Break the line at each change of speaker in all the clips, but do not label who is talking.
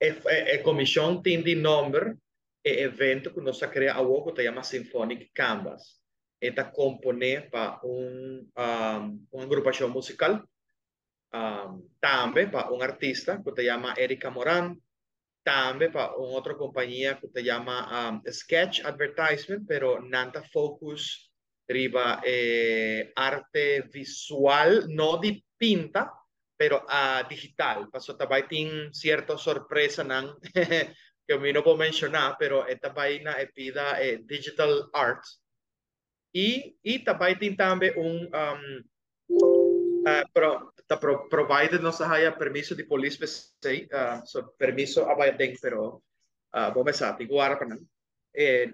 E komishon tin di nòmber e evento ku nos a krea awor ku ta yama Symphonic Canvas. E ta komponé pa un agrupashon musikal, tambe pa un artista ku ta yama Erika Moran, tambe pa un otro kompania ku ta yama Sketch Advertisement, pero nan ta focus riba e arte visual, no di pinta, pero a digital. Paso ta bai tin sierto sorpresanan ku mi no por menshoná, pero e ta bai na e pida e digital art. I ta bai tin tambe un ta provided nos a haya permiso di polis p'esei, so permiso a bai aden, pero bo mester sa tin ku wara pa nan.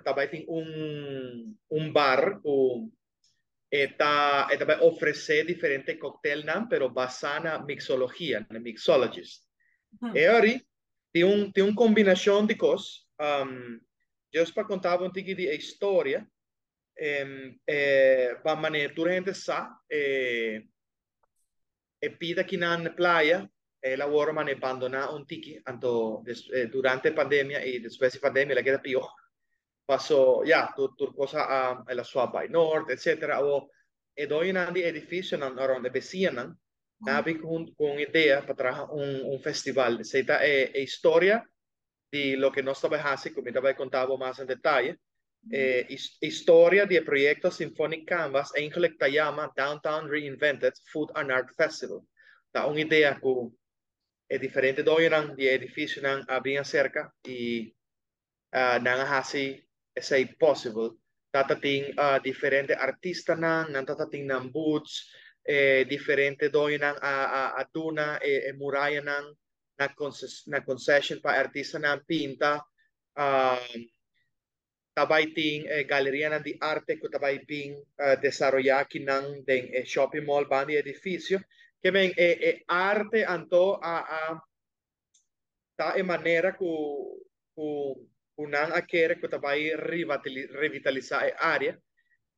Ta bai tin un bar ku e ta bai ofresé diferente koktelnan, pero basá na mixologia, na mixologist. E ori tin un kombinashon di kos. Just pa konta bo un tiki di e historia, pa manera tur hende sa, e pida kinan playa, el a wòrdu manera bandoná un tiki, anto durante pandemia i despues di pandemia el a keda pió. Paso, ya, tur kos a el a swap bai nort, etcétera. Awor, e doñonan di edifisionan rònt e besiñanan, nan a bin ku un idea pa traha un festival. Esei ta e historia di loke nos ta bai hasi, ku mi ta bai konta bo mas en detaye. E historia di e proyekto Symphonic Canvas eigenlijk ta yama Downtown Reinvented Food and Art Festival. Ta un idea ku e diferente doñonan di e edifisionan a bin aserka i nan a hasi esei possible. Tata tin diferente artistanan, nan tata tin nan booths, diferente doñonan a duna e murayanan na concession pa artistanan pinta. Ta bai tin galerianan di arte ku ta bai bin desaroyá kinan den e shopping mall banda di edifisio. Ke men e arte anto a ta e manera ku nan a kere ku ta bai revitalisá e área.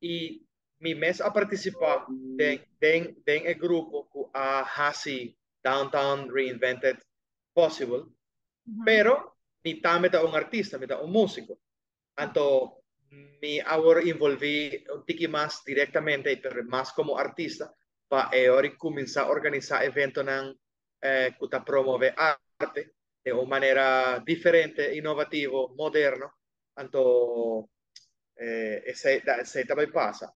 I mi mes a partisipá den e grupo ku a hasi Downtown Reinvented possible. Pero mi tambe ta un artista, mi ta un músiko. Anto mi a wòrdu envolví un tiki mas direktamente, pero mas komo artista, pa e ora kuminsá organisá eventonan ku ta promové arte di un manera diferente, inovativo, moderno. Anto esei ta bai pasa.